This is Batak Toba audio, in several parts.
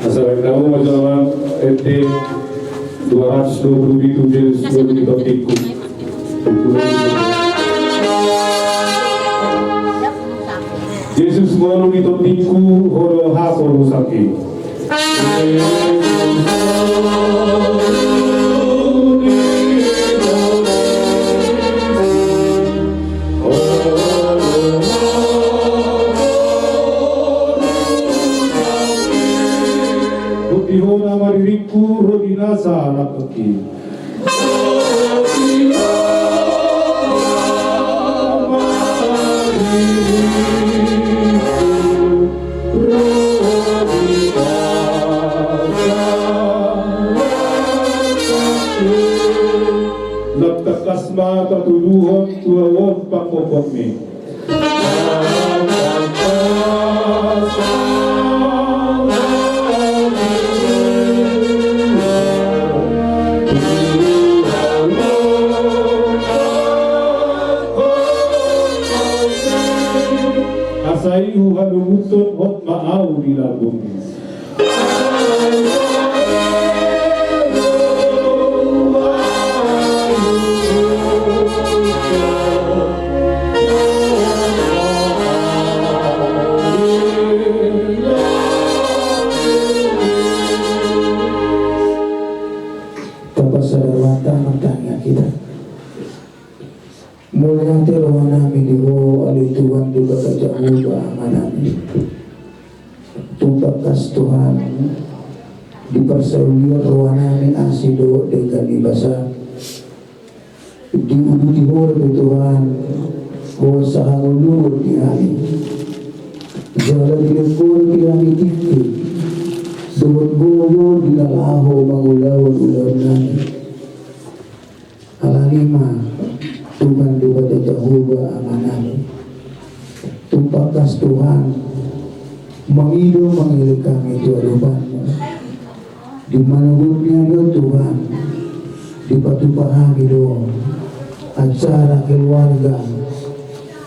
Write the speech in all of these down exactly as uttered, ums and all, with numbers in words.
Asa baen hamu ma jolo ende dua ratus dua puluh pitu, Jesus ngolu di tondingku. Jesus ngolu di tondingku, Ho do haporusangki. Boti Ho na mariringku, ro di nasa nangkok i. Nang tangkas ma patuduhon tu ahu on pangkophonmi. Asa i huhaluhuthon hot ma ahu di lambungmi. Tapasada rohanta martangiang hita. Mauliate rohanami di Ho ale Tuhan Debata Jahowa Amanami. Tung tangkas Tuhan, diparsaulian rohanami asi dohot denggan ni basa. Diuduti Ho do Tuhan, Ho sahangoluan di hami. Jala dilehon Ho di hami tingki dohot gogo di na laho mangulahon ulaonnami. Alani i ma Tuhan Debata Jahowa Amanami, tung tangkas Tuhan, mangido mangelek hami tu adopanMu. Di manogot ni ari on Tuhan, dipatupa hami do acara keluarga,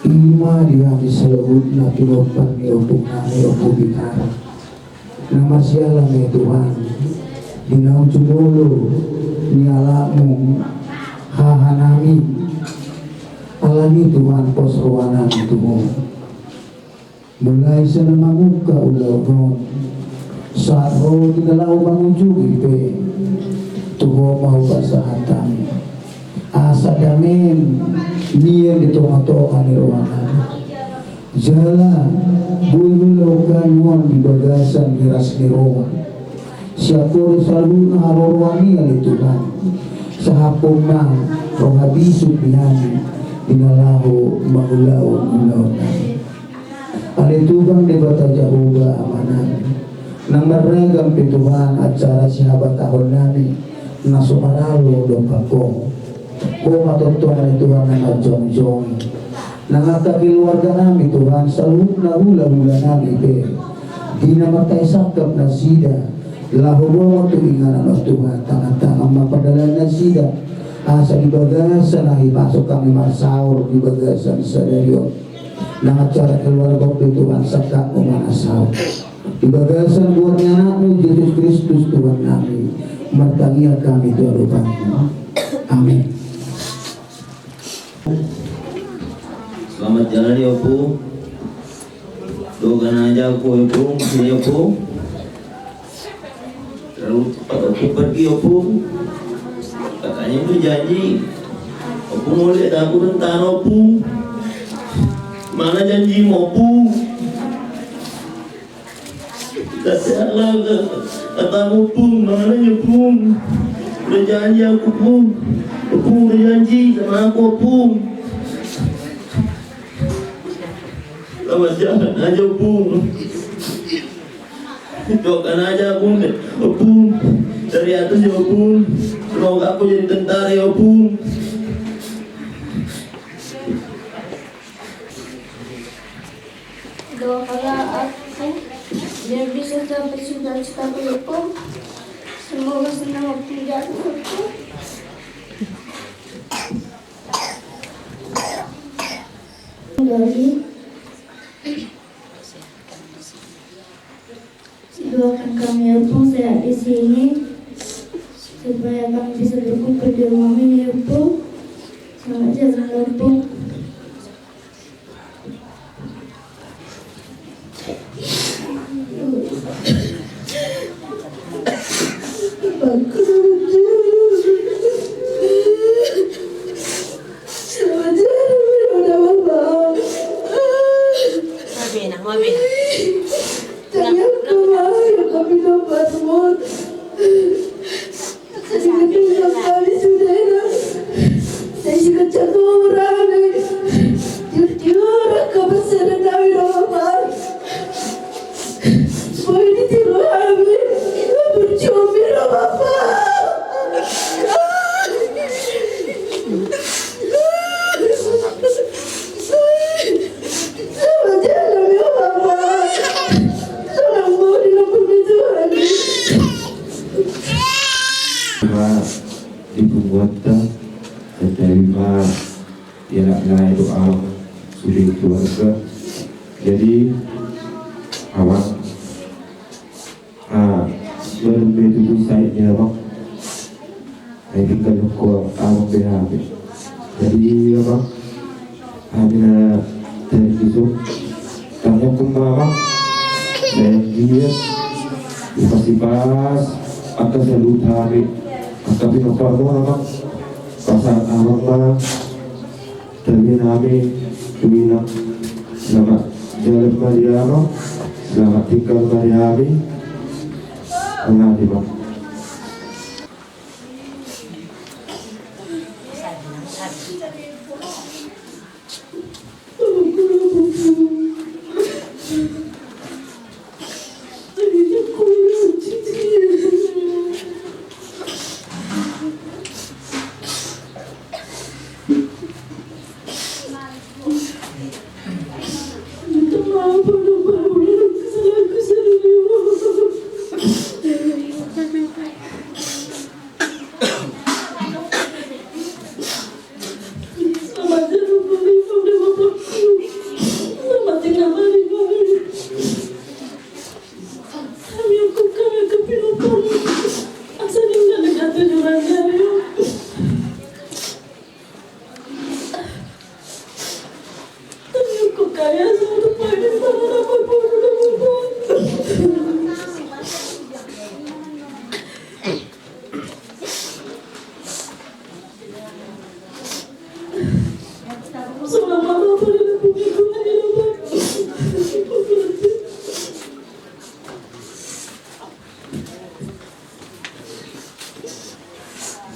i ma di hami saluhutna pinompar ni ompungnami Ompu Bintang. Na marsiala ma i Tuhan, di na ujung olo ni alapMu hahanami. Alani i Tuhan pos rohanami tu Ho. Mulai sian na mangungkap ulaon on, sahat ro di na laho mangujungi pe, tu Ho ma hupasahat hami. Asa dame nian di tongatonga ni rohanami. Jala boi hulahulahon di bagasan ni las ni roha. Sian Ho do saluhutna haroroan i ale Tuhan. Sahaphon ma roha bisuk di hami di na laho mangulahon ulaonnami. Ale Tuhan Debata Jahowa Amanami, nang marragam pe Tuhan acara sihabatahonnami na so maralo dompak Ho. Ho ma tongtong ale Tuhan na manjongjongi. Nang angka keluarganami Tuhan, saluhutna hulahulanami pe, di na martahi sangkap nasida laho bongot tu inganan on Tuhan, tangan-tangan ma pardalanan nasida. Asa di bagasan na hupasok hami marsaor di bagasan sadari on, nang acara keluarga on pe Tuhan, sangkapMu ma na saut. Di bagasan goar ni AnakMu Jesus Kristus Tuhannami, martangiang hami tu adopanMu. Amin. Selamat jalan ya Opu. Dohot angka na jago Opu, sini Opu. Terlalu cepat Opu pergi Opu. Katanya itu janji. Opu mau lihat aku tentara Opu. Mana janjimu Opu? Kasih Allah ke katamu Pung, mana ya Pung? Udah janji aku Pung. Pung udah janji sama aku Pung. Selamat jalan aja Pung. Doakan aja Pung, Pung. Dari atas ya Pung. Semoga aku jadi tentara ya Pung. Doakanlah aku biar bisa capai cita-citaku ya Pung. Semoga senang waktu di atas ya Pung. Dari Doakan kami, Ompung, sehat di sini, supaya kami bisa berkumpul di rumahmu ini, Ompung. Selamat jalan, Ompung. Di punguanta, dan dari ma ia nak naik doa sudah keluarga. Jadi, awak Ah, baru be tutu sai ni, Abang. Ai tinggal ko Abang be hami. Jadi, Abang, hami na tadi itu. Tanya ke Abang. Saya dia. Ipas-ipas. Angka salut hami. Angka pinompar mo, Abang. Pasal Abang mah. Tabi nami tu inang, selamat jalan ma di hamu, selamat tinggal ma di hami. Mauliate ma.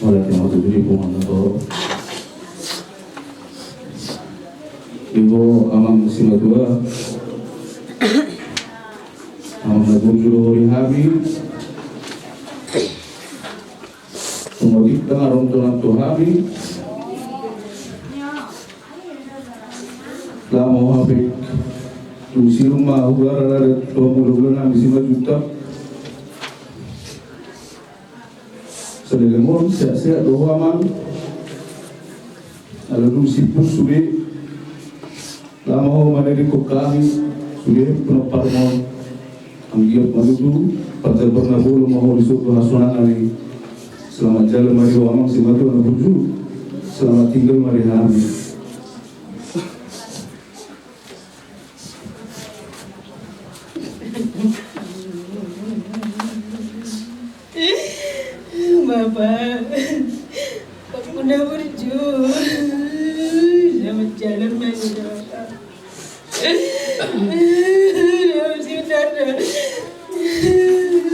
Mauliate ma tutu di punguanta. Ibo, amang simatua, amang na burju dohot hami. Tumodip tangan on tu hami. Lama hape tu sirumma huara rada tu mulu gana misi majuta. Saleleng on sehat-sehat do ho amang. Ala dung simpul sude. Lama ho manadingkon hami sude pinompar on. Anggiat ma tutu parjabar na bolon ma ho di son tu hasonangan i. Selamat jalan ma di ho amang simatua na burju. Selamat tinggal ma di hami. Bapa, bapakku na burju. Selamat jalan ma di ho bapa.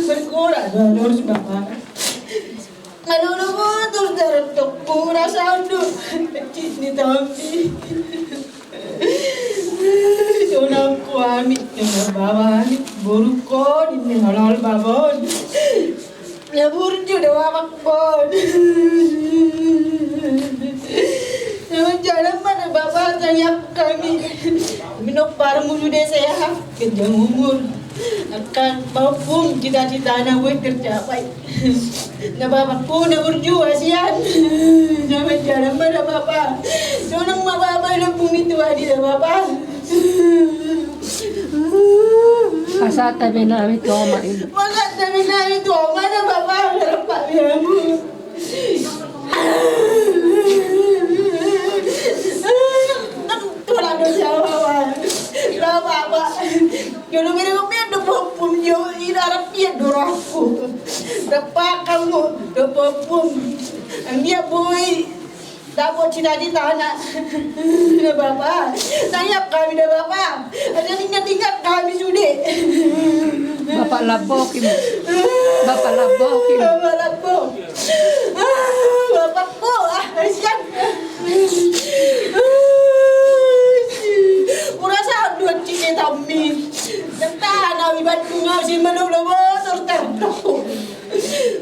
Berkorak do, harus bapa. Aduh, aduh, aduh, aduh, aduh, aduh, aduh, aduh. Kecil ni tapi. Sonang ko hami, sonang baba hami, boru ko, ninna halal baba on. Na burju do bapakku on. Na manjalang ma do bapa, tariak hami. Minomparmu sude sehat, panjang umur. Angka bapakku cita-citana boi tercapai. Na bapakku na burju, hasian. Na manjalang ma da bapa. Sonang ma bapa, i lambung ni tua di da bapa. Tabe nami tu oma i. Masa tabe nami tu oma na bapa, bapa biamu. Kan tulang do siapa, bapa. Jolo mere ko pian do popum jo, ina arap pian do rohku. Dapat kamu do popum. Dia boy. Dapot cita-citana. Bapa, tangiang hami da bapa. Ada ingat-ingat hami sude. Bapa Lambok ini. Bapa Lambok ini. Bapa Lambok. Ah, bapakku, ah, kasihan. Urasa dua cike tami. Tentana mi Bandung, si malu lo motor tertok.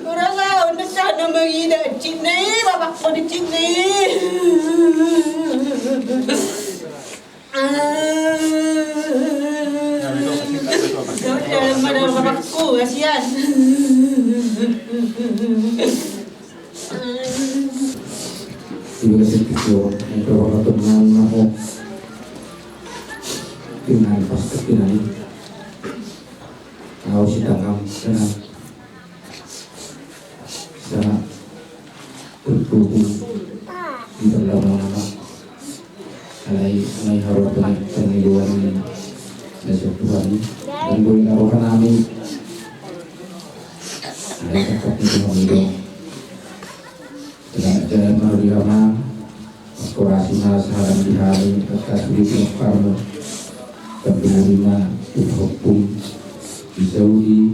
Ora saon desa na mangida cik na i, bapakku di cik na i. Dalam pada bapakku, kasihan. Ibu kasih tidur, yang berapa teman aku. Pinang pas ke pinang. Au si tangam, tenang. Sa terhubung di perlawanan. Alai, alai harus tenang, tenang. Dan gue nggak rohani. Alai tetap di Tuhan itu. Selamat jalan menuju Rama. Mangkorasi ma salam di hami, angka sude pinomparmu. Pardenggan ma tu hukum di Saudi,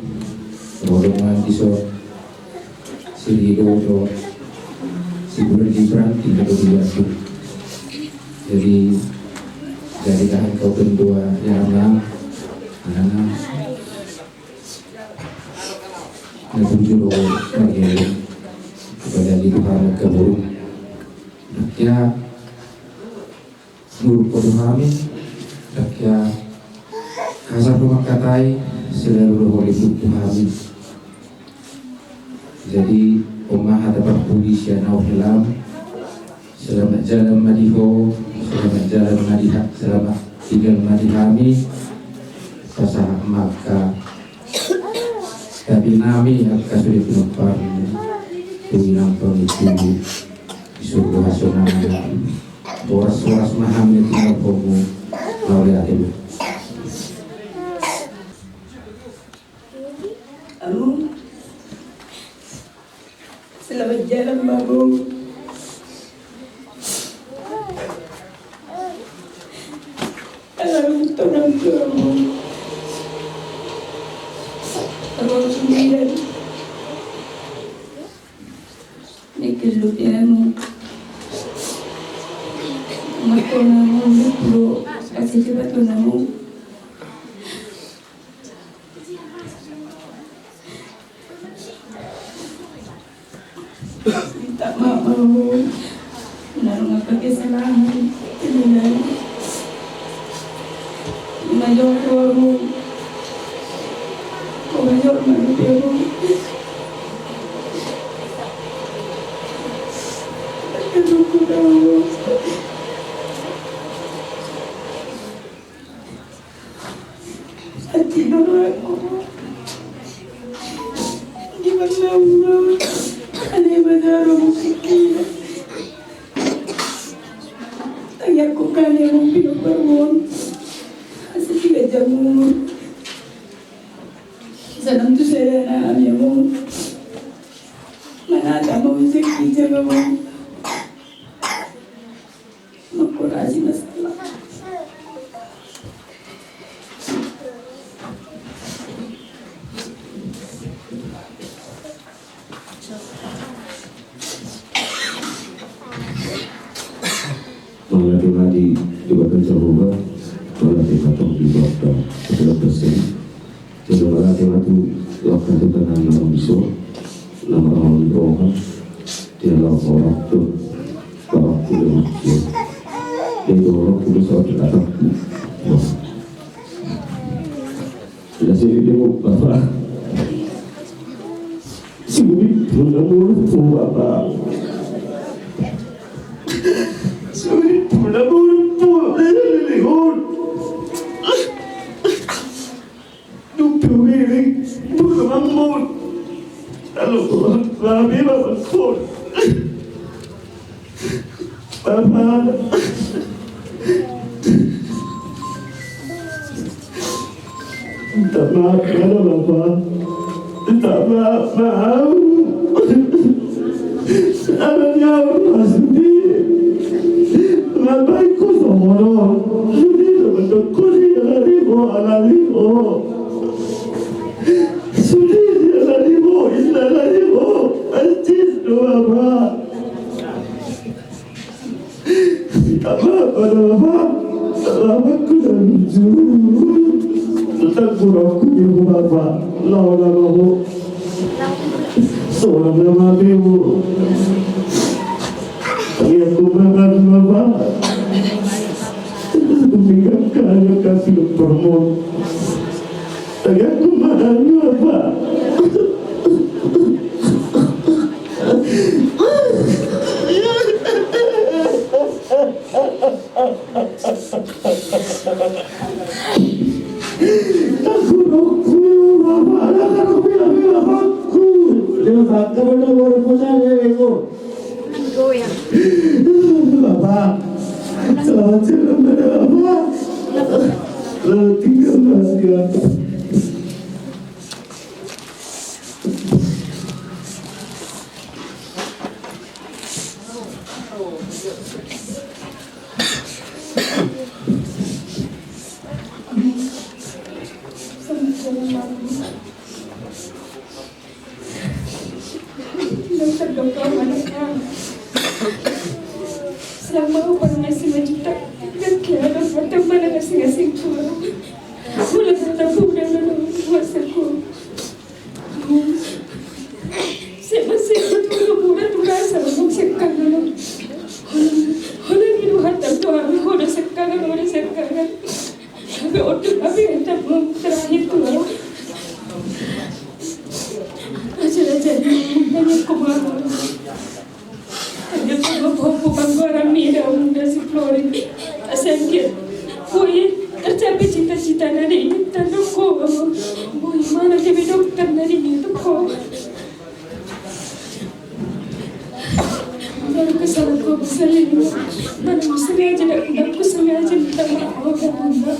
rohongan di son, si Rido do, si Gubernur Gibran, tinggal di Bandung. Jadi, jadi tahan kau pendua, ya, Bang. Anak-anak. Na bujur do margelu. Kepada di Tuhan kaburu. Ya. Nurut do hami. Ya. Kasar do mangkatai. Selalu do holi tu hami. Jadi, on ma hata parpudi sian au helam. Selamat jalan ma di ho, selamat jalan ma di ha-, selamat tinggal ma di hami. Pasahat ma angka, tapi nami angka sude pinomparmu. Tu inang pangitu di surga hasonangan. Horas-horas ma hami tinggal homu. Mauliate. Among. Selamat jalan, Among. Alai untung, Among. Among sembilan. Mikir lu ya, Among. Among, Among, lu kasih cepat, Among. Minta maaf, Among. Nunga adong kesalahan. Nunga adong, Among. Among. Hati dohot rohangku. Di mana ulo ale badaro musiki. Tangiangku kali yang mungkin berwon. Asik tidak jamu. Salam tu saya na ami, Among. Mana kamu musik di jamu. Mangkorasi ma salam. Mauliate ma di Debata Jahowa, mauliate ma tong di Debata, Debata seri. Jadi mauliate ma tu Debata tu tangan na mangisuo, na marhaol roha, di dalam orang tu, orang tu dalam dia. Dia dorong tu bisa di atas. Wah. Jelas ini dia mau bapak. Sulit pun namun pun bapak. Sulit pun namun pun. Lelehon. Dung Lalu, Bapa, Bapa, Bapa. Minta maaf, Bapa. Minta maaf, maaf. Ala ni au, Bapa, sude. Bapa, ingkon songon on. Sude do mandok hami ala ni ho, ala ni ho. Sude di ala ni ho, inna ala ni ho. Anjing do, Bapa. Apa, apa, apa? Apa ku dah lucu? Tentang kurangku dia, Bapa. Lawan apa, Bu? Seorang nama dia, Bu. Tapi aku makan, Bapa. Tinggal kaya kasih permon. Tapi aku makan, Bapa. Bapa, selamat jalan, Bapa. Selamat tinggal, Bapa. Dokter, dokter, mana? Selama upah ngasih lima juta, kan kira dokter mana ngasih-ngasih kurang. Mulai bertemu dengan rumah sakit. Siapa sih itu lu muda tuh rasa lu sekali lu. Holan ni Tuhan, Tuhan, holan sekali, holan sekali. Tapi untuk apa yang tak terakhir tuh. Aja aja, banyak kemana. Tadi aku mau panggoran mida unda si Florin. Asengkir. Boy, tercapai cita-cita na diinginkan aku. Boy, mana jadi dokter na diinginkan aku. Baru kesalahan ku besar ini. Mana aku sengaja, aku sengaja minta maaf, Bunda.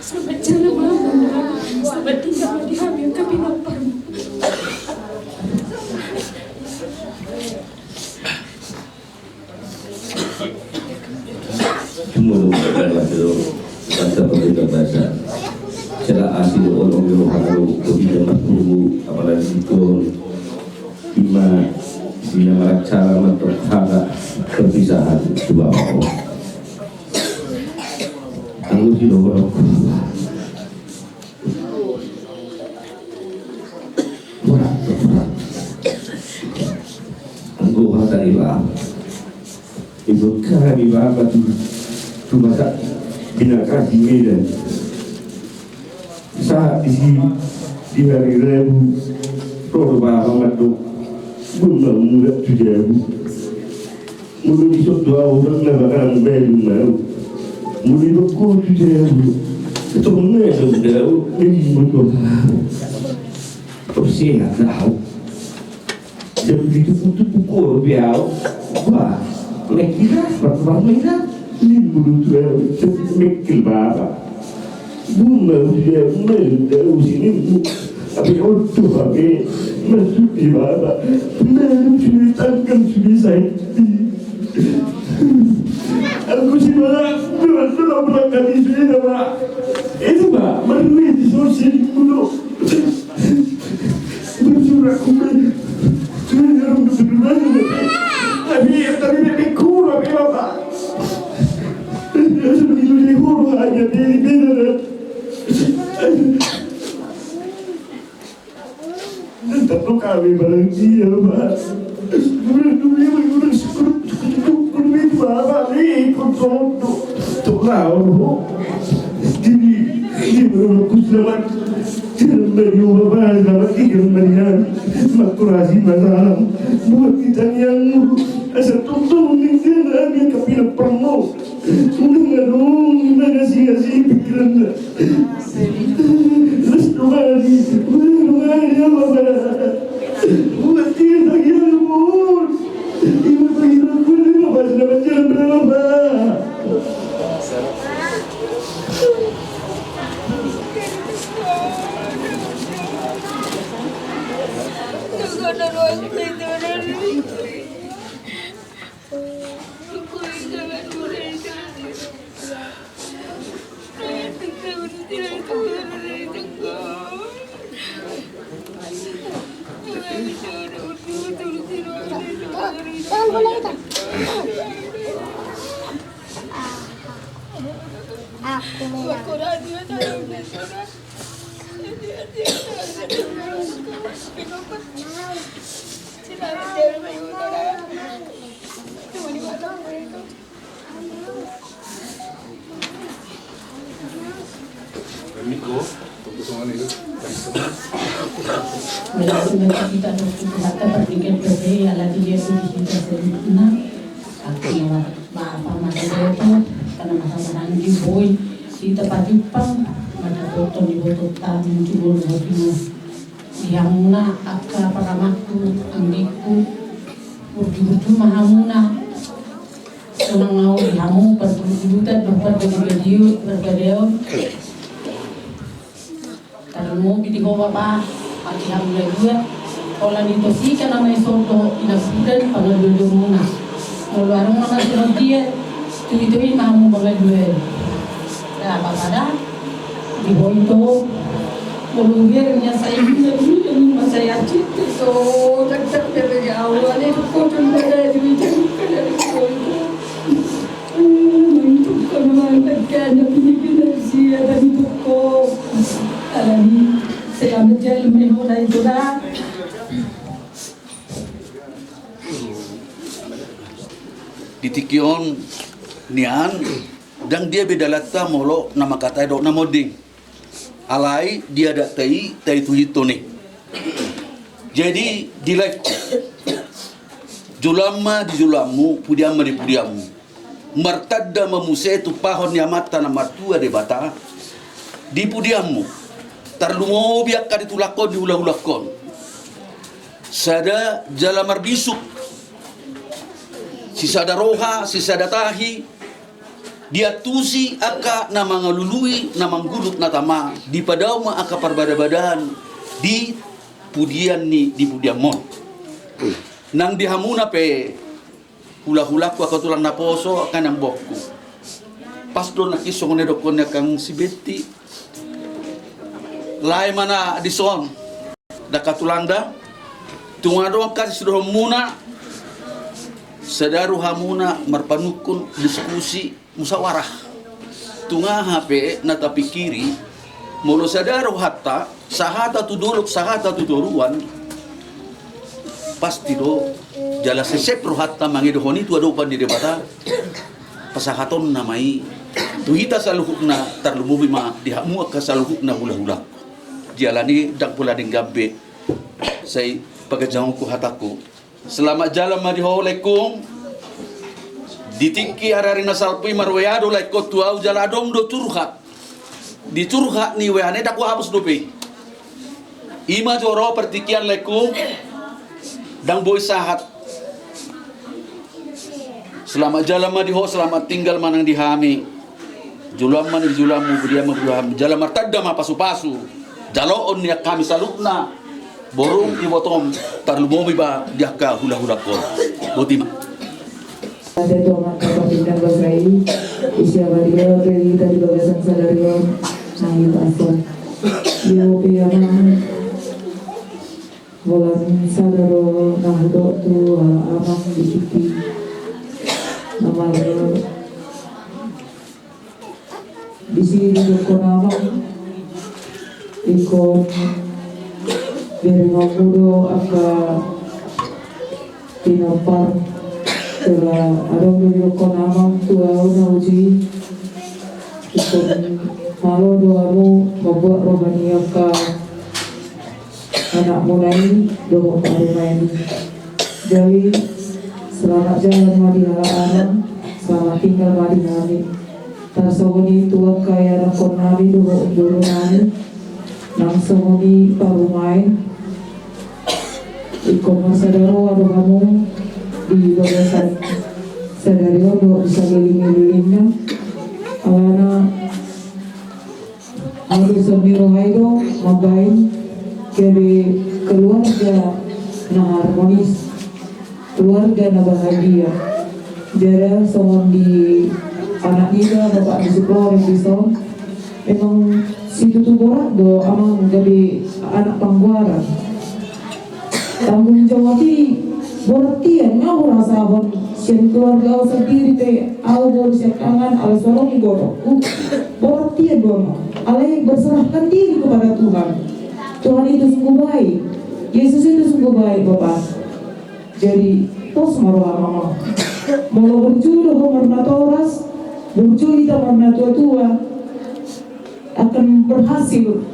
Selamat jalan, Bunda. Selamat tinggal di hami, kami lapar. Cuma lu berangkat itu, bangsa pemerintah bahasa. Cela asli orang yang haru, kau tidak mampu, apalagi kau. Ima, ima maracara mantap hata perpisahan dua orang. Anggo di luar. Borat, borat. Anggo hata iba. Iba kami bapa tu, tu masa binakasi Medan. Sahat di si, di hari Rabu, ro do bapa mandok, bapa mulak tu jabu. Molo dison do au, ndang na bakal mangolu au. Molo dison do au, ndang na bakal mangolu au. Tor sehat do au. Jam pitu tutup buku au. Bah, mekira, parmai da. Molo tu au, mekil bapa. Buma usia menda usia ni. Tapi oto, tapi masuk di baba. Menda sudah tangkan sudah saya. Aku si bala, aku sudah berangkat di sini, Pak. Itu, Pak, mari di sosial dulu. Bersurat kembali. Sudah orang bersurat. Tapi, tapi, tapi, kurang, ya, Pak. Dia sudah dulu di hulu aja, dia di beda. Tetap lo kami barang dia, Pak. Udah dulu, udah, udah, udah, Tongon do, tongon laho do. Jadi, di mana kusna mat, di mana bapa na mat, di mana marian, mat kurasi masalah. Buat kita yang asa tonton ni dia na dia kapina permo. Unang adong na ngasi-ngasi pikiran na. Las dongani, las dongani ya bapa. Buat kita yang mat. Ima panggilan ku lima belas nama jalan berapa? Aku menang. Mauliate ma di Tuhanta, partingkian pe ala dia tu di hita saluhutna. Akhirna ma apa masa itu karena masa menang di boy hita pajumpang. Maka tonton di botol tamu jubol botol. Di hamuna angka paramangku, anggingku, burju-burju ma hamuna. Sonang au di hamu parguru-guruta dohot parguru-guruta. Tarlumobi di ho bapa, atik hamu na dua. Holan di tonsi kan nama i soto ina sudan pangalualuamuna. Molo adong nama songon dia, tui-tui ma hamu mangalualu. Nah, bapa da. Di ho ito. Molo biar nya sai guna guna ma sai acit so dakdak dari awal itu kau cuma dari itu. Mantuk ko na mantak na pinipinal sia dari tuko. Alani saya menjadi mehona itu dah. Di tingki on nian, ndang dia be dalanta molo na mangkatai dohot na monding. Alai di adatta i taituhithon i. Jadi di live joloan ma di joloanmu, pudian ma di pudianmu. Martanda ma muse tumpahon ni Amanta na martua Debata di pudianmu. Tarlumobi angka di tulangkon, di hulahulangkon. Sada jala marbisuk, sisada roha, sisada tahi, diantusi angka na mangalului, na manggulut, na tama, dipadao ma angka parbadabadaan di pudian ni, di pudianmon. Nang di hamuna pe hulahulangku, angka tulang naposo, angka inang bohku. Pas do nangkin songon na didokkon ni angkang si Betti. Lae ma na dison. Angka tulang da, tung adong angka sidohononmuna, sada rohamuna marpanungkun diskusi musawarah. Tung aha pe na tapingkiri, molo sada rohanta, sahata tu dolok, sahata tu toruan, pasti do jala sesep rohanta mangidohon i tu adopan ni Debata. Pasahatonna ma i tu hita saluhutna, tarlumobi ma di hamu angka saluhutna hulahulangku. Jala ni ndang pola denggan be sai paganjangonku hatangku. Selamat jalan ma di ho laengku. Di tingki ari-ari na salpu i marwea do laengku tu au jala adong do curhat. Di curhat ni weana i ndang huhapus dope i. Ima jolo partingkian laengku. Ndang boi sahat. Selamat jalan ma di ho, selamat tinggal ma nang di hami. Joloan ma di joloanmu, pudian ma pudianmu. Jala martanda ma pasupasu jaloon ni angka hami saluhutna. Borungku, ibotom, tarlumobi ma di angka hulahulangkon. Botima. Ada dua mata pemindang basai. Usia badia dari tadi bagasan sadarion. Nangis asal. Yo pe amang. Holan sada do na hudok tu amang di siti. Nomor disi didokkon amang ingkon bere mambudo angka pinompar Jala adong do didok amang tu ahu na uju i, ingkon malo do hamu mambuat roha ni angka anakmuna i dohot parumaen i. Jadi selamat jalan ma di halak amang, selamat tinggal ma di hami. Tarsongon i tu angka ianakhon nami dohot boru nami, nang songon i parumaen. Ingkon marsada roha do hamu di bagasan sadari on dohot di salelenglelengna. Alana hadusan ni roha i do mambahen gabe keluarga na harmonis, keluarga na bahagia. Jala songon di anak nida bapak ni si Florence dison, memang situtu borat do amang gabe anak panggoaran. Tanggung jawab i borat, ia nga hurasahon sian keluarga au sandiri pe, au boru siangkangan, alai so adong godokku. Borat ia do amang, alai berserahkan diri kepada Tuhan. Tuhan itu sungguh baik. Yesus itu sungguh baik, Bapak. Jadi pos ma roham amang. Molo burju do ho marnatoras, burju hita marnatuatua, akan berhasil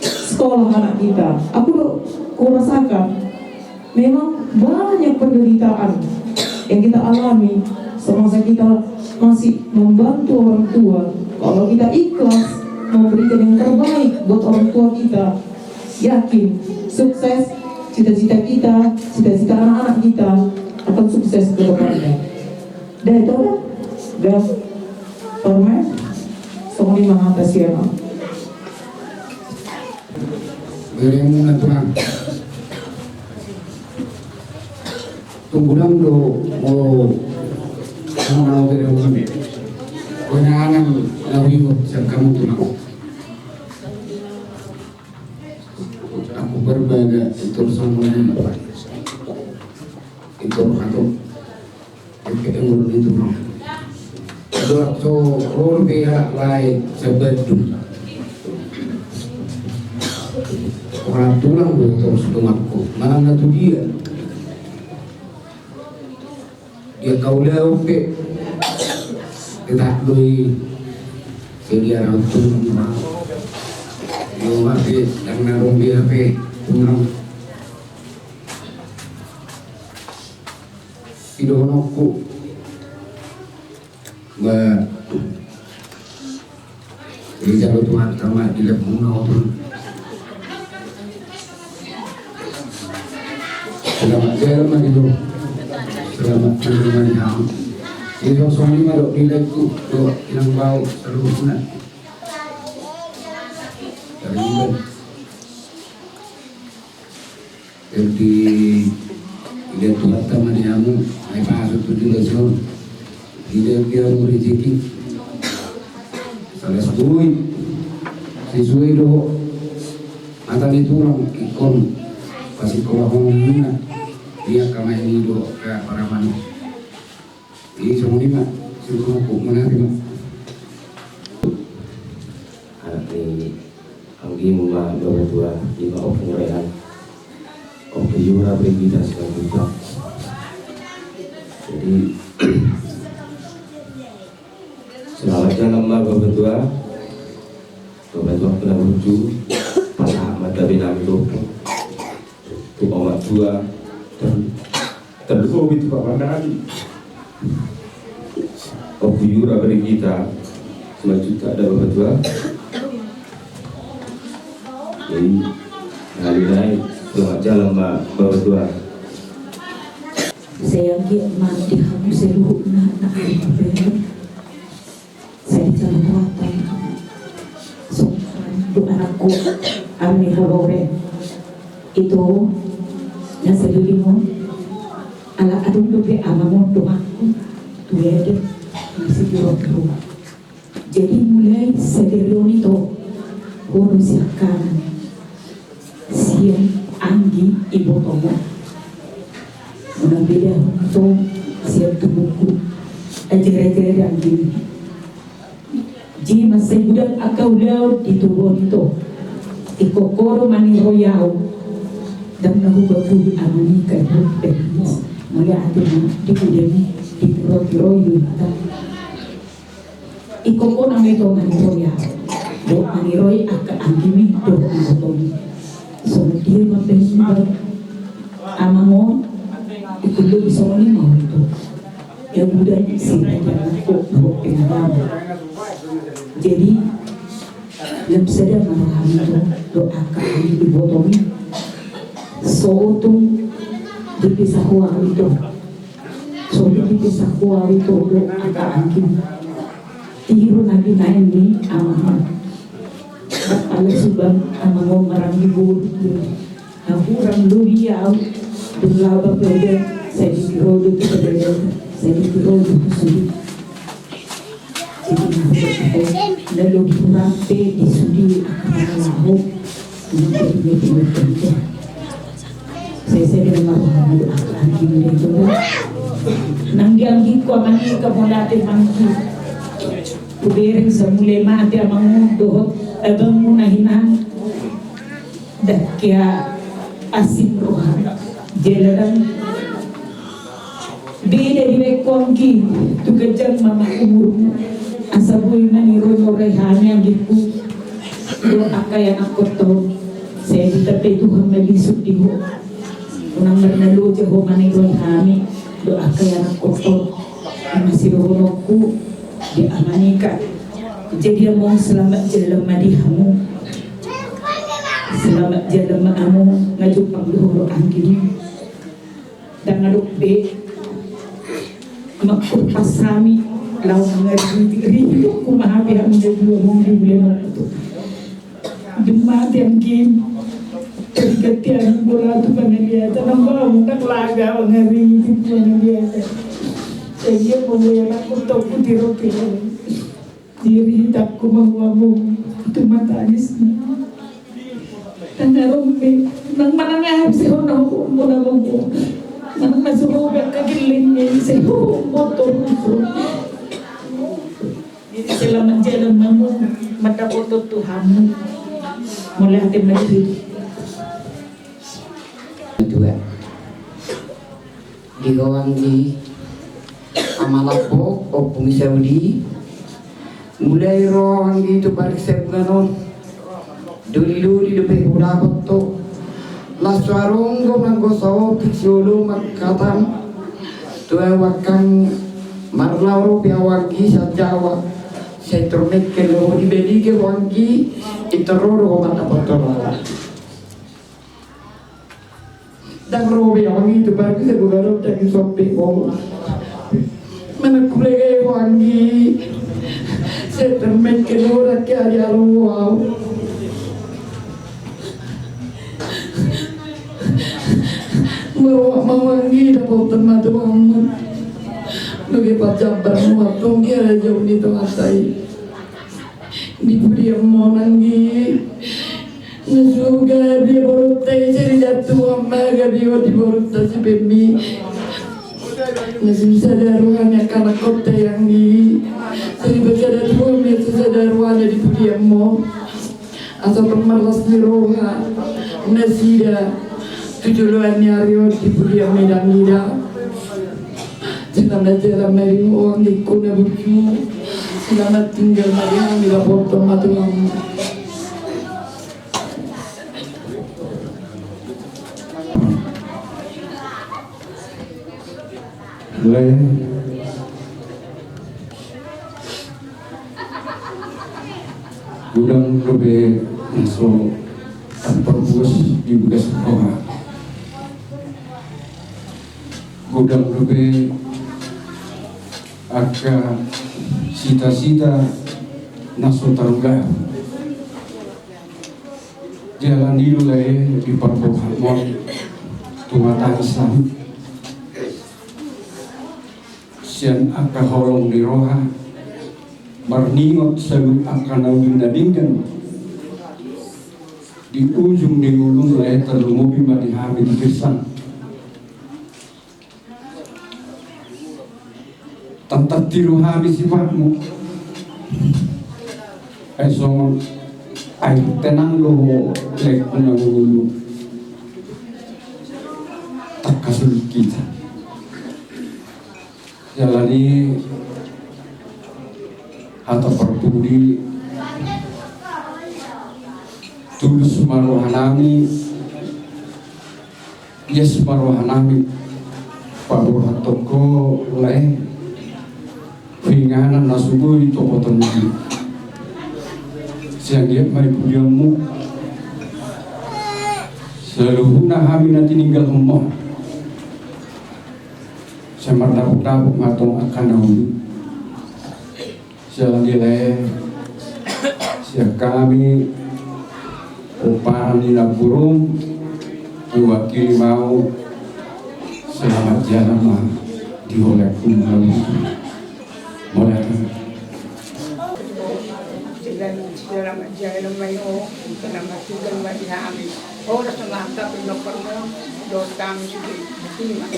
sekolah anak kita. Aku do kurasakan memang banyak penderitaan yang kita alami semasa kita masih membantu orang tua. Kalau kita ikhlas memberikan yang terbaik buat orang tua kita, yakin sukses cita-cita kita, cita-cita anak-anak kita akan sukses ke depannya. Dah itu apa? Dah. Parumaen. Songon i ma hata sian au. Beremuna Tuhan. Tunggu dang do mau mau beremuna. Pokoknya anang lawi sian kamu Tuhan. Aku berbaga itu songon i ma. Itu hatu. Oke, yang belum itu. Dua so ron be halak lae sabandu. Orang tulang do terus tumakku. Manang na tu dia. Dia kau lau pe. Kita do i. Jadi orang tulang. Yo ma pe, yang narung dia pe. Tulang. Sidohononku. Ba. Jadi jalo Tuhan sama di lepmuna oton. Selamat jalan ma di lo. Selamat jalan ma di hamu. Jadi songon i ma dok di lepku dok inang bau seluruhna. Dari lepku. Jadi, ida Tuhanta ma di hamu, ai pasu tu di lason. Ida di hamu rezeki. Salas boi. Sesuai do. Mata ni tulang ingkon. Pasti kau ngomongna. Dia kamai ni do ke paraman. Jadi songon i ma, songon i ma. Anak ni anggimu ma Bapatua, ima Ompu Rehan. Ompu Yura Brigita Simanjuntak. Jadi selamat jalan ma Bapatua. Bapatua kena burju. Pasahat ma tabe nami dohot tu omak tua. Terlupa itu Pak Mandali. Ompu Yura Brigita Simanjuntak da Bapatua. Jadi hali nai selamat jalan ma Bapatua. Sai anggiat ma di hamu seluruhna na. Sai di Kalimantan. Songon i do anakku, ami horore. Ito na saleleng on. Ala adong dope amang on dohot aku. Tu ede masih di rumah. Jadi mulai sadari on ito, ho do siangkangan. Sian anggi ibotomu. Unang beda ho ito sian tubuku. Ajar-ajar anggi. Jadi mansai godang angka ulaon di tubu on ito. Ingkon ho do maniroi au. Ndang na hubakuli amang i kan ho. Mauliate ma di hudami, ditirotiro i do hita. Ingkon na ma i do maniroi ahu dohot maniroi angka anggimi dohot ibotomi. Songon dia ma pe niba amang on, ingkon lobi songon i ma ho ito. Ia buda sira jala ko dohot penadamu. Jadi lam sada ma rohami do dohot angka anggimi ibotomi. Sotung dipisah ho ahu ito. Sotung dipisah ho ahu ito dohot angka anggimi. Tiru na binaen ni amang on. Ala suba amang on maranggi boru. Na hurang do dia ahu. Dung laba pe uda sai ditiro do tu perdalanan, sai ditiro do tu sude. Jadi na hurang pe di sude angka na laho. Nang pe di media media. Sai sai bilang ma rohamu angka anggim do. Nang di anggingku amang i, mauliate ma i. Hubereng samula mate amang on dohot abangmu na hinan. Ndang hea asing roha. Jala ndang beda dibaen ho anggi tu ganjang ma umurmu. Asa boi ma niroi niroi hami anggingku dohot angka ianakhonta on. Sai ditambai Tuhan ma lisuk di ho. Unang marnaloja ho maniroi hami dohot angka ianakhonta on. Ima sidohononku di amang i. Jadi amang, selamat jalan ma di hamu. Selamat jalan ma hamu, nga jumpang do ho dohot anggim. Ndang adong be mangkorpas hami laho mangarihut-rihut, hukuman hami hamu na dua minggu di bulan Oktober. Dung mate anggim, diganti hami bola tu pangaliatan, nang ba hamu ndang laga mangarihut tu pangaliatan. Jadi ia bola ia laku tau ku tiro-tiro. Diri hita ku mangua mu tu mata ais na. Tangarung be nang manang habis ho na ho mo na mo mo. Manang na suruh be ka giling ni se ho mo to rusu. Jadi selamat jalan mamu mata foto Tuhanmu. Mulai hati mati. Dua. Di rohanggi, Ama Lambok, Ompung Saudi. Mulai rohanggi tu parik sebulan on. Doli-doli dope hudapot ho. Laso aronggo manggo saotik siolo mangkatan. Tu ahu angkang marlaoro pe ahu anggi sanjawa. Sai tormekkel ho di belike ho anggi. Itor ro do ho mata foto lawan. Ndang ro be ahu anggi tu parik sebulan on, ndang sope ho. Manang kulega ho anggi. Sai tormekkel ho rake ari aro ho ahu. Mau mau anggi dapotan ma tu ahu. Nuge pajambar mu atung kira jauh ni tu atai. Di pudi among anggi. Na suga di borunta i jadi jatuh amma gabi o di borunta si bemi. Na susada rohana kanak kota yang di. Jadi basada rohana susada rohana di pudi among. Asa tong marlas ni roha nasida tu joloan ni ari on di pudi among dang ida. Selamat jalan ma di ho anggingku na burju. Selamat tinggal ma di hami, dapotan ma tu hamu. Mulai. Godang dope na so tarparbuas di bagas roha. Godang dope angka sita-sita na so tarulahon. Jala i do lae di parboruon on tu mata ni sahut. Sian angka holong ni roha, marningot saluhut angka na uli na denggan. Di ujung ni ngolum lae, tarlumobi ma di hami di gersang. Tantang tiru hami sifatmu. Ai songon air tenang do ho lae tu na ngolum. Tangkas uli hita. Jala ni hata parpudi, tulus ma rohanami, ias ma rohanami paborhathon ho lae, inganan na so boi topoton nami. Sai anggiat ma di pudianmu saluhutna hami na tininggalhon ho. Sai mardapotdapot ma tong angka na uli. Sai lae, sian hami pomparan ni namborum, mewakili ma au, selamat jalan ma di ho lae. Mauliate. Selamat jalan ma di ho, selamat tinggal ma di hami. Horas ma hata pinompar mu, dohot hami sude, terima.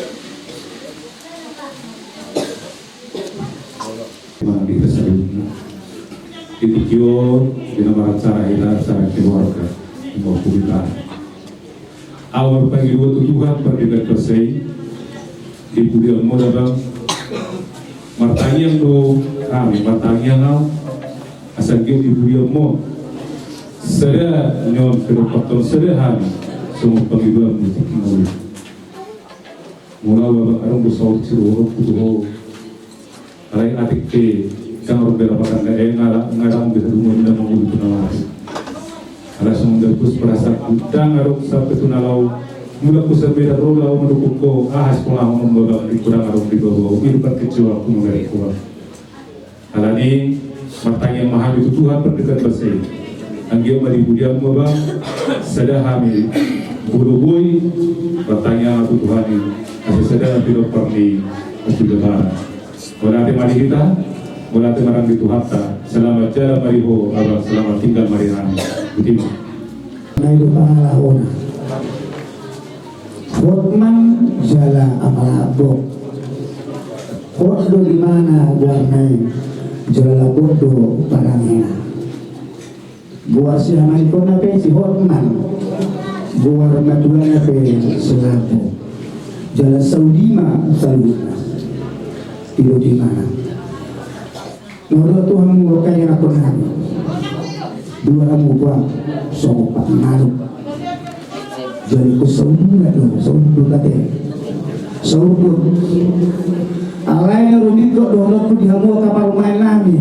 Di tingki on, di na maracara hita, acara keluarga, di bawah pemerintahan. Au marpangidoan tu Tuhan, pardenggan basa i, di pudianmu da bang, martangiang do hami, martangiang au, asa anggiat di pudianmu, sada nion pinompathon sada hami, songon pangidoanmu tingki ngolu. Molo au abang adong do saut sirohononku tu ho. Alai atik pe ndang adong be rapatanna, eh, nga adong be sadungon na mangolu tu na mate. Alai songon dapus perasaanku, ndang adong sampe tu na laho. Mula ku sampe daro laho mandukung ho, aha sipangahononmu abang, di kurang adong di bawah, di parkecil aku mengari kuat. Alani, martangiang ma hami tu Tuhan, pardenggan basa i. Anggiat ma di pudianmu abang, sada hami, molo boi, martangiang tu Tuhan i, asa sada pinompar ni Api Lebaran. Mauliate ma di hita, mauliate ma nang di Tuhanta, selamat jalan ma di ho, abang, selamat tinggal ma di hami. Botima. Nai do pangalahona. Hotman jala amalambok. Hot do imana goarna i, jala lambok do parangena. Goar sihamaikonna pe si Hotman, goar matuana pe si Lambok. Jala saudima saluhutna. Ido imana. Molo tu hamu, angka ianakhon nami, dua hamu bang, songon pati manuk. Jadi ko saudura do, saudura te. Saudura. Alai na rumingkot dohononku di hamu angka parumaen nami.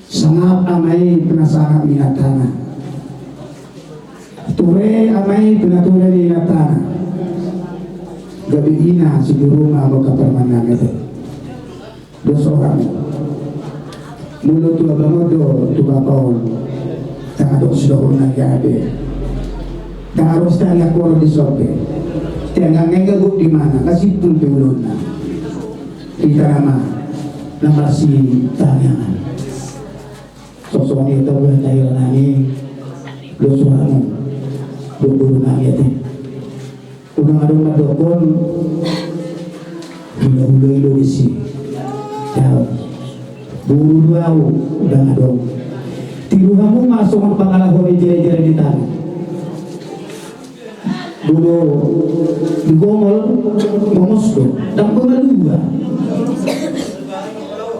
Sangap ama i pe na sangap ni inantana. Ture ama i pe na ture ni inantana. Gabe ina sidurunga angka parumaen nami te. Dos rohamu. Molo tu abang on do tu bapa on, ndang adong sidohonon na gabe. Ndang adong sitangianghonon di son pe. Tangiang i gabe di mana, na simpul pe ulaonna. Hita nama na marsitangiangan. Sosok ni tahu yang tahu nami. Dos rohamu. Dos rohamu ate. Unang adong mandok on, hulahula i do disi. Daong. Boru do au, ndang adong. Tiru hamu ma songon pangalaho ni jerejere ni tangan. Molo digomol, mongos do. Ndang pe malua.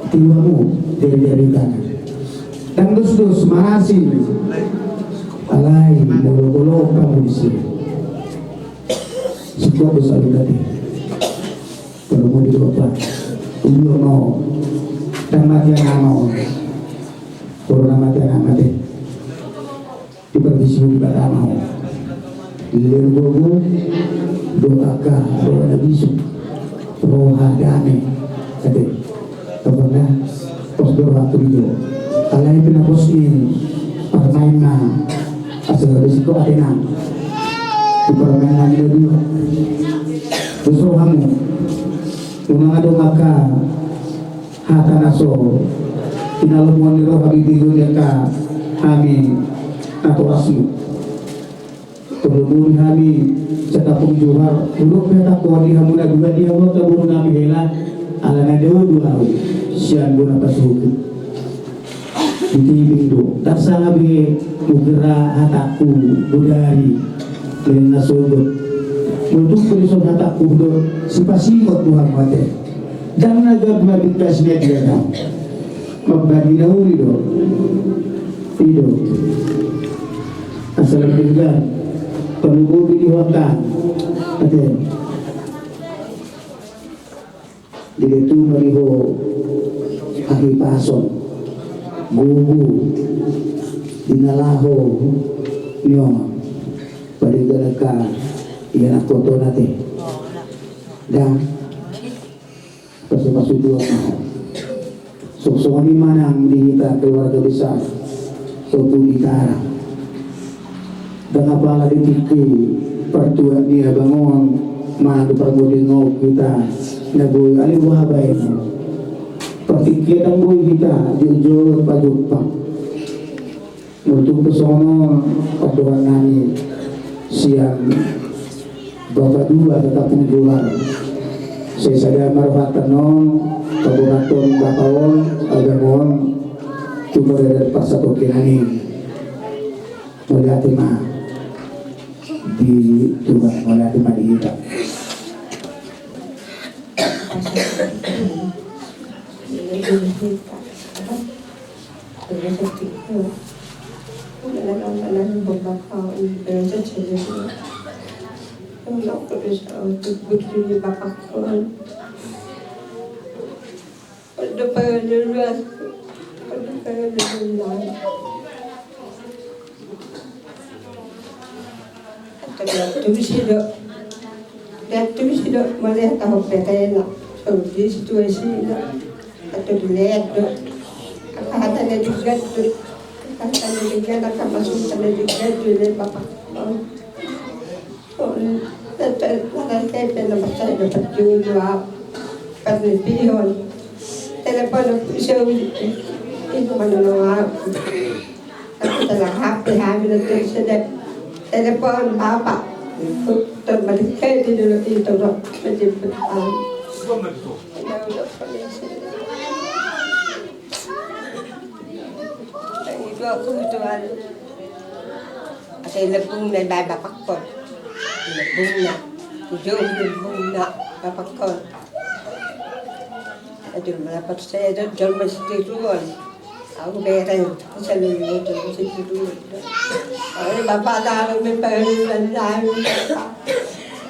Tiru hamu jerejere ni tangan. Ndang dosdos, marasi. Alai molo golok hamu disi. Singkop do saluhutna te. Molo modi do apa? Ulo mau. Ndang mate angka ama on. Molo na mate angka ama te, diparbisuhi Debata ma ho. Leleng gogo do angka roha na bisuk, roha dame. Ate. Pokokna pos do rohangku di ho. Alai pe na pos ni parumaen na, asa gabe singkop atena tu parumaen nami na dua. Dos rohamu. Unang adong angka hata na so tinalomohon ni roha, bibir ni angka hami natorasmu. Tolong boi hami satampuk juhar, hudok pe hatangkon di hamu na dua, di hamu angka boru nami hela, ala na dao do au sian bona pasuhut. Di tibing do, ndang sanga be mugera hatangku, bodari, leleng na sogot. Molo tung pe dison hatangku do, sipasingot do hamu ate. Ndang na gabga bingkas na dia na. Mambagi na uli do. I do. Asal pinggan. Palugobi di huakan. Ate. Diletu ma di ho hahipason, gogo di na laho ni on, pade galaka ia na kotona te. Da, pasu-pasu dua ma ho. Songon i ma nang di hita keluarga besar Sopu Bitara. Ndang apala di tingki partua ni abang on, manang di parmoding on hita na boi, alai boha baen. Partingkian ndang boi hita jotjot pajumpang. Molo tung pe songon on pandohan nami sian Bapa dua, tetap menjual. Sai sada ma rohanta on, paboaton bapa on, abang on, tu mardalan parsatongkinan i. Mauliate ma di Tuhan, mauliate ma di hita. Tusi do. Tusi do, mauliate ma ho petena. So di situasi na. Atau dilihat do. Angka hata na dilihat do. Angka hata na dilihat, angka maksud na dilihat do, le bapa. Telepon aku, saya udah percaya dapat jodoh. Pernah pihon. Telepon aku, saya udah itu mana lo aku. Aku telah H P hamil terus ada telepon bapak. Terima kasih dulu itu loh menjemput aku. Itu aku itu anu. Asa i lembung na ibaen bapakon. I lembung na. Ijo i lembung na bapakon. Aduh, mala percaya do jolma sitiruon. Au bereng, asa lembung jolma sitiruon. Au bapa tahu membaru dan tahu.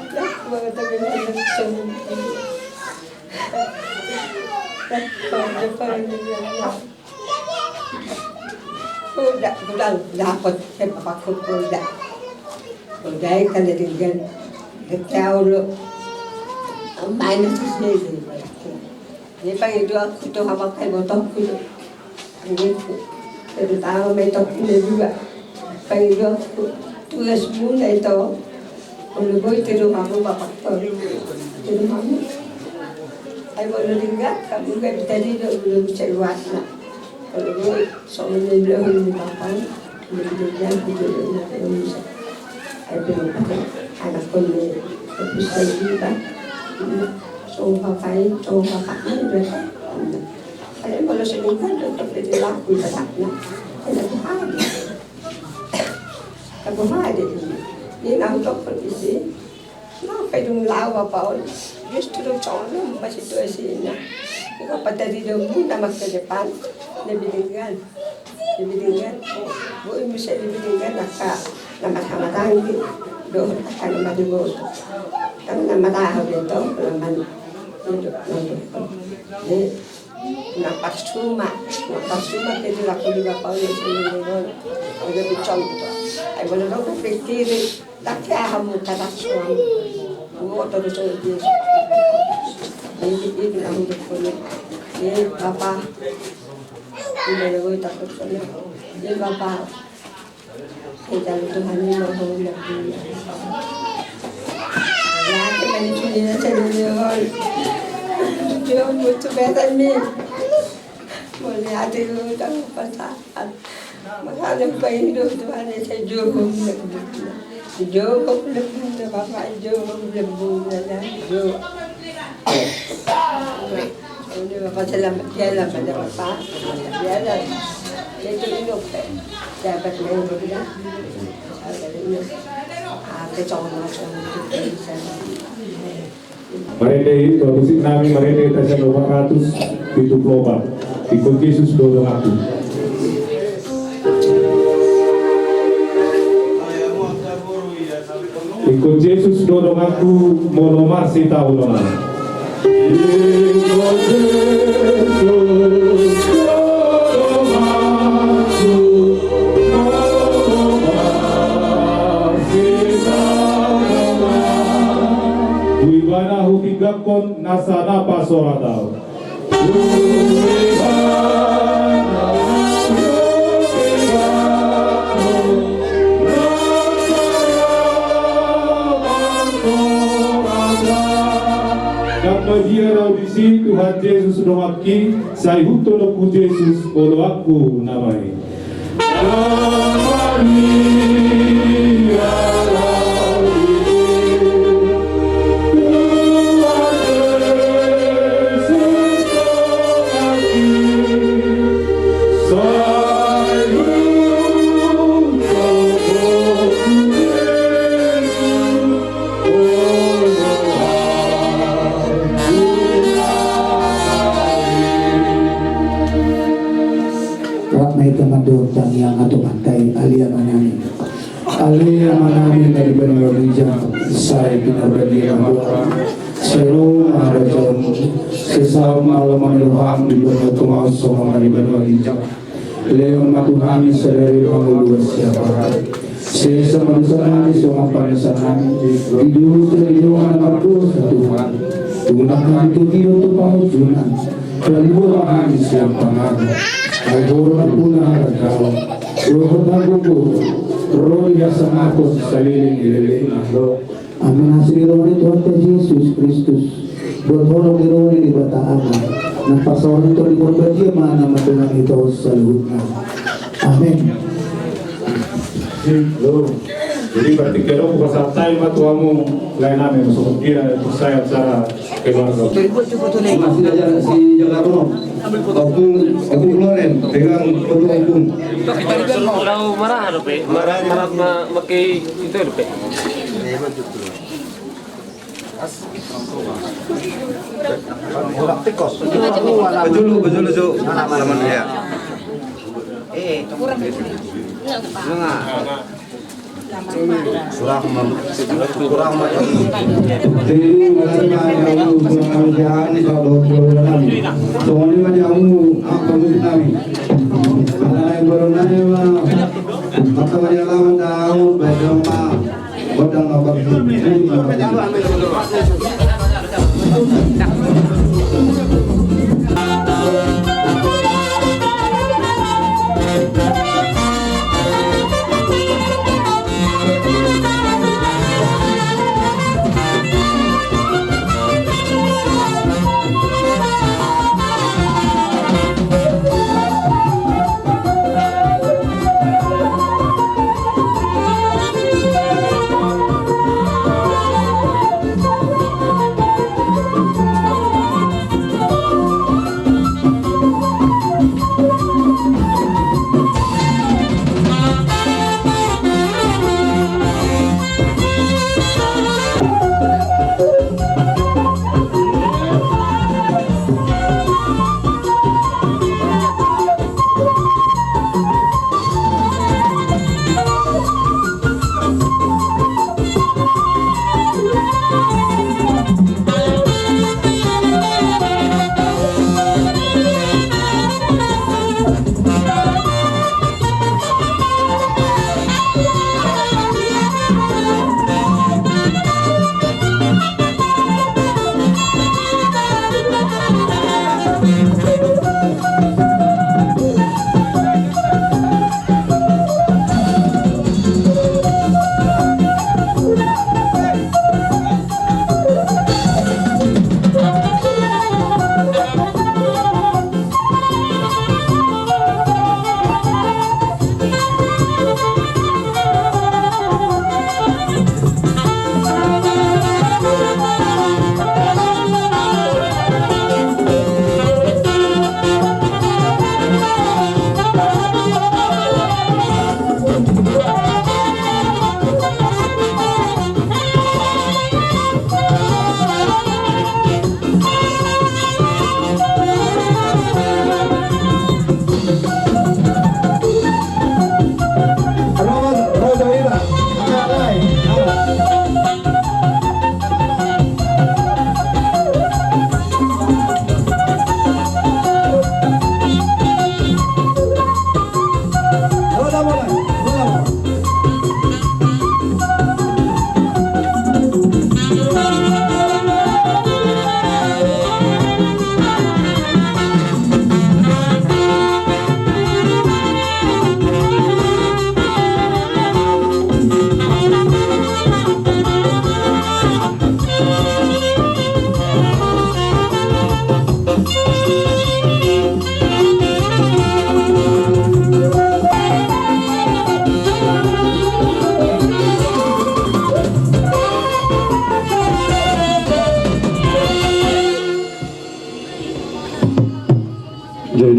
Dah, mau ketemu dengan semua. Dah, mau ketemu dengan Uda, uda, dapot, saya papaku uda. Uda i kan jadi gan. Dekat lo. Main itu sih. Ini pagi dua aku tuh sama kayak botolku. Ini terutama metok ini juga. Pagi dua aku tugas mulai tuh. Olo boi, tiru hamu bapakon. Tiru hamu. Ai molo denggan, hamu gabe tadi do, olo bisa luasna. Olo boi, songon na nidok ni bapa on. Olo denggan, olo denggan, olo bisa. Ai pe anakkon ni bisa juga. Songon bapa i, songon bapa i, berarti. Ai molo so denggan do, tapi dilaku, berarti. Ai laku hamu. Taboha do i. Ninna hudokkon disi. Nang pe dung laho bapa on, justru condong ma situasina. Iko patari do muna masa depan. Lebih denggan. Lebih denggan. Boi muse lebih denggan angka na marhamatanggi dohot angka na maribot. Kan na marahau do tong, na man-, na parsuma, na parsuma pe dilakoni bapa on, songon i do. Gabe contoh. Ai molo adong hupikiri, tapi aha mungkin suami. Uoto do songon i. Ini, ini na hudokkon i. Ini bapa. Ini na hudokkon i. Ini bapa. Ita Tuhan ini mau tahu lebih. Ya, kita ini cuma saya dulu. Dia butuh betul ni. Boleh ada lu tahu pasal. Makanya gue hidup Tuhan ini saya jauh lebih. Jauh lebih, Bapak, jauh lebih, jauh. Ini Bapak selamat jalan pada Bapak. Jalan. Itu inok, eh. Dapat main bola. Apa ini? Apa Marende i, tua musik nami, marende i, tasi opat ratus pitu pulu opat. Ingkon Jesus do donganku. Ingkon Jesus do donganku, molo marsitaonon au. Ingkon Jesus do donganku, molo marsitaonon au. Tu ibana hupingganghon nasa na pasorat au. Ndang mabiar au disi, Tuhan Jesus donganki, sai hutonoku Jesus oloanku nama i. Rap ma hita mandok tangiang tu Tuhanta i. Ale Amanami. Ale Amanami na di banua ginjang, sai pinarbadia ma roham. Sai ro ma harajaonmu. Sai saut ma lomo ni roham di banua tonga on songon na di banua ginjang. Lehon ma tu hami sadari on hangoluan siapari. Sesa ma dosanami songon panesanami di dosa ni dongan na mardosa, Tuhan. Unang hami togihon tu pangunjunan. Palua ma hami sian pangago. Ai Ho do nampuna harajaon, dohot hagogoon, ro di hasangapon saleleng ni lelengna. Amen. Asi ni roha ni Tuhanta Jesus Kristus, dohot holong ni roha ni Debata Ama, na pasaorhon di porbadia ma na mandongani hita on saluhutna. Amen. Jadi berarti kedok pasahat ma tu hamu laenami, masuk kira tu saya acara keluarga. Masih ada si Jakarta. Ompung, Ompung Loren, pegang foto Ompung. Tahu marah ada pe, marah, marah ma-, pakai itu ada pe. Baju dulu, baju dulu, Jo. Salaman ya. Kurang. Kurang ma, kurang ma. Jadi, mulai ma yang mau kurang jani kalau kurang. Soalnya ma yang mau apa nami. Mana yang baru nanya ma. Maka ma yang lawan tahu, baik ma. Godang ma.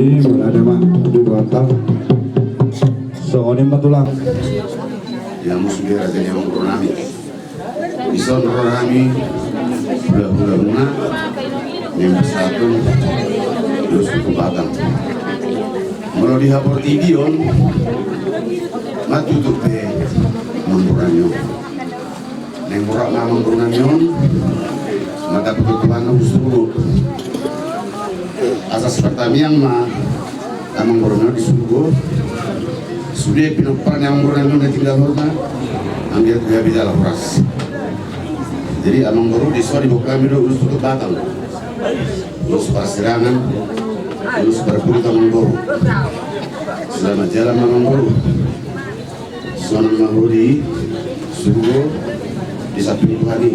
Ini mula ada mak di kota. Songon i ma tulang. Ia musu dia raja ni amangboru nami. Dison ro hami hulahula muna naeng pasahathon ulos tutup batang. Molo di haportibi on, matutup pe amangboru nami on. Naeng murah ma amangboru nami on, mata kebutuhan ulos tutup. Asa sipartamiang ma amangboru nami di surgo. Sude pinompar ni amangboru nami na tinggal hormat, anggiat gabe jala horas. Jadi amangboru, dison diboan hami do ulos tutup batang, ulos parsirangan, ulos parpudi tu amangboru. Selamat jalan amangboru. Sonang ma ho di surgo di samping Tuhan i.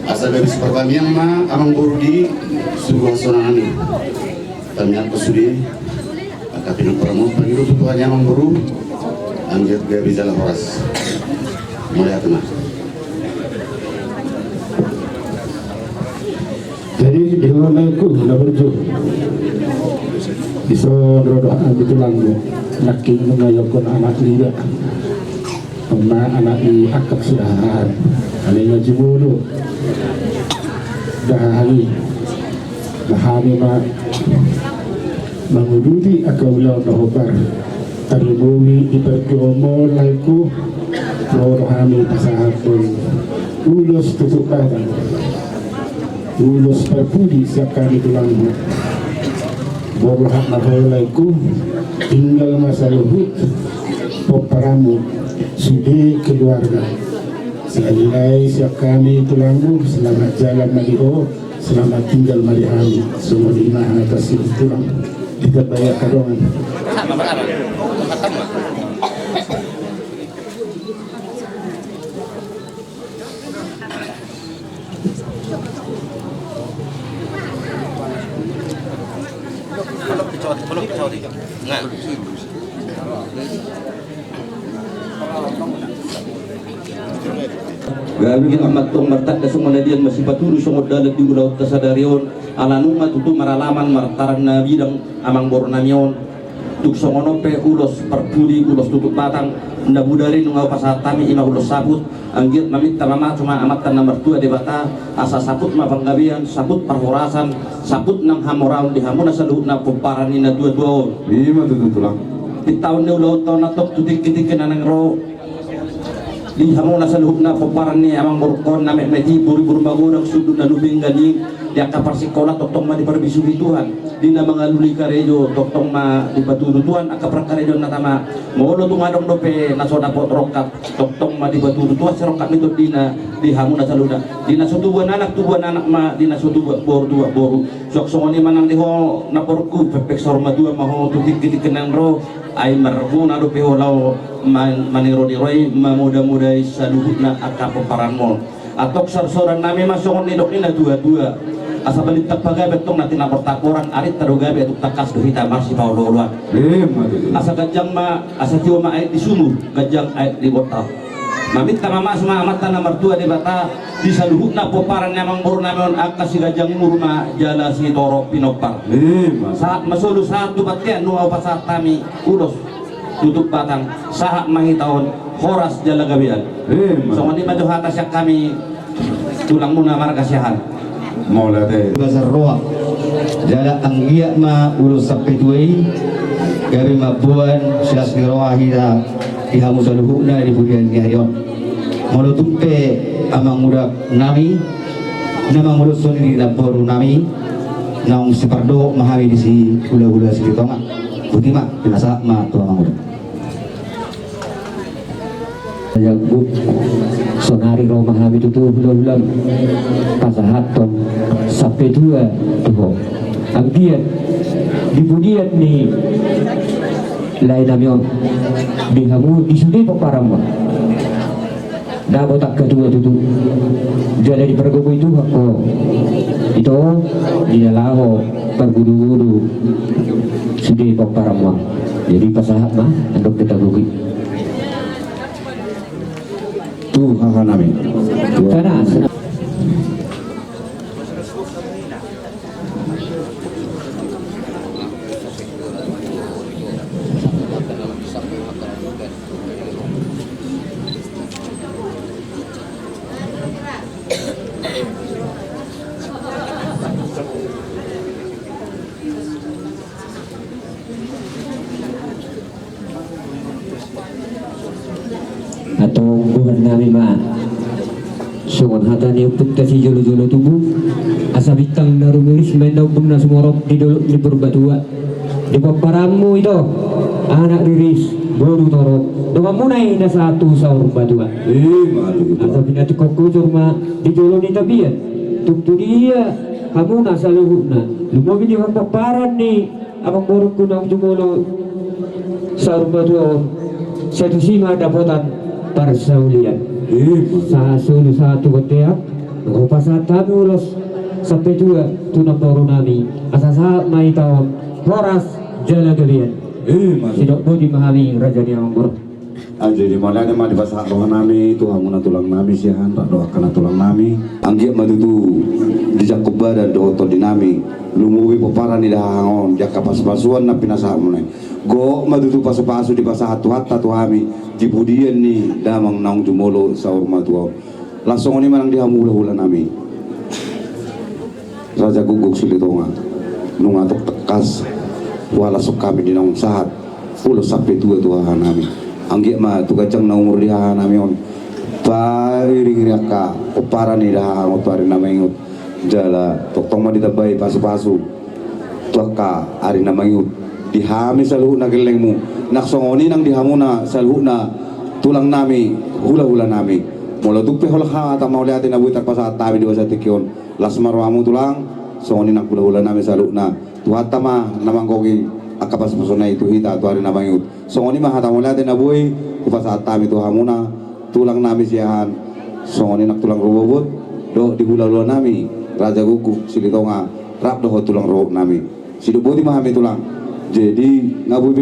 Asa gabe sipartamiang ma amangboru di surgo hasonangan i. Tamiang ko sude angka pinompar on, pangido tu Tuhan i amangboru, anggiat gabe jala horas. Mauliate ma. Jadi di ho laeku na burju, dison ro do hami tulangmu, nangkin nunga iakon anak ni ida. Ima anak ni angka siahaan, ale na jumolo. Dahahali, dahahali ma manguduti angka ulaon na hombar. Tarlumobi di partuaonmu laeku, ro do hami pasahathon ulos tutup batang, ulos parpudi sian hami tulangmu. Borhat ma ho laeku, tinggal ma saluhut pomparanmu, sude keluarga. Sekali lagi sian hami tulangmu, selamat jalan ma di ho, selamat tinggal ma di hami. Songon i ma hata si tulang. Ditambai angka dongan. Gabe ma antong martanda songon na dian, masipatudu songon dalan di ulaonta sadari on, ala nunga tutu maralaman martaran na bidang amangboru nami on. Tung songon on pe ulos parpudi, ulos tutup batang na bodari nunga hupasahat hami, ima ulos saput. Anggiat maminta mamasu ma Amanta na martua Debata, asa saput ma panggabean, saput parhorasan, saput nang hamoraon di hamuna saluhutna pomparan ni na tuatua on. Ima tutu tulang. Pintaon ni ulaonta on antong tu tingkitingki na naeng ro, di hamuna saluhutna pomparan ni amangborungkon, na metmet i, boruboru magodang, sundut na lumbinggan i, di angka parsikola, tongtong ma diparbisuhi Tuhan. Di na mangalului karejo, tongtong ma dipatudu Tuhan angka parkarejoonna tama. Molo tung adong dope na so dapot rongkap, tongtong ma dipatudu Tuhan sirongkap ni tondina di hamuna saluhutna. Di na so tubuan anak, tubuan anak ma, di na so tubuan boru, tubuan boru. Suang songon i ma nang di ho namborungku, pekpek saur matua ma ho tu tingkitingki na naeng ro. Ai marguna dope ho laho man-, maniroi-niroi, mamodamodai saluhutna angka pomparanmu on. Antong saursaurannami ma songon nidok ni na tuatua. Asa balintang pagabe antong na tinapor-taporan, arinta do gabe, atik tangkas do hita marsipaolooloan. Ima tutu. Asa ganjang ma, asa tio ma aek di sumur, ganjang aek di bontal. Maminta mamasu ma Amanta na martua Debata di saluhutna pomparan ni amangborunami on, angka siganjang umur ma jala sitorop pinompar. Ima. Sahat ma solu, sahat tu bontean, nunga hupasahat hami ulos tutup batang, sahat ma hita on horas jala gabean. Ima. Songon i ma jo hata sian hami tulangmuna marga Siahaan. Mauliate. Basa roha. Jala anggiat ma ulos sampetua i gabe mamboan silas ni roha hita di hamu saluhutna di pudian ni ari on. Molo tung pe amangudaknami, na manguloshon di namborunami, naung sipardohot ma hami di sihulahula Silitonga. Boti ma, pinasahat ma tu amanguda. Jangkut, sonari ro ma hami tutu hulahulam pasahathon sampetua tu ho. Anggiat di pudian ni laenami on, di hamu, di sude pomparanmu on, dapot angka tua tutu. Jala dipargogoi Tuhan ho, ito, di na laho pargudugudu sude pomparanmu on. Jadi pasahat ma, andok kita gogoi. Tu hahanami. Sana, sana. Hami ma songon hata ni ompunta sijolo-jolo tubu, asa bintang na rumiris ma inna ombun na sumorop di dolok ni Purbatua. Di pomparanmu ito, anak riris, boru torop, donganmuna i na sahat tu saur matua. Ima tutu. Asa pinatupa hujur ma di jolo ni tapian. Tung tu dia hamuna saluhutna, lumobi di pomparan ni amangborungku naung jumolo saur matua on, sai tusi ma dapotan parsaulian. Ima. Sahat solu sahat tu bontean, hupasahat hami ulos sampe tua tu namboru nami, asa sahat ma hita on horas jala gabean. Ima. Sidok boti ma hami raja ni amangboru. Jadi mauliate ma dipasahat roha nami tu hamuna tulang nami sian rap dohot angka na tulang nami. Anggiat ma tutu dijangkon badan dohot tondi nami, lumobi pomparan ni dahahang on di angka pasupasuan na pinasahatmuna i. Gok ma tutu pasupasu dipasahat Tuhanta tu hami di pudian ni damang naung jumolo saur matua on. Laos songon i ma nang di hamu hulahula nami, Raja Guguk Silitonga, nunga tung tangkas hualashon hami di naung sahat ulos sampe tua tu haha nami. Anggiat ma tu ganjang na umur di haha nami on, pairing-iring angka pomparan ni dahahang on tu ari na mangihut, jala tongtong ma ditambai pasupasu tu angka ari na mangihut di hami saluhutna gellengmu, nang songon i nang di hamuna saluhutna tulang nami, hulahula nami. Molo tung pe holan hata mauliate na boi tarpasahat hami di bagasan tingki on, las ma rohamu tulang, songon i nang hulahula nami saluhutna. Tuhanta ma na manggohi angka pasupasuna i tu hita tu ari na mangihut. Songon i ma hata mauliate na boi hupasahat hami tu hamuna tulang nami sian, songon i nang tulang rorobot dohot di hulahula nami Raja Guguk Silitonga rap dohot tulang rorobot nami. Sidok boti ma hami tulang. Jadi na boi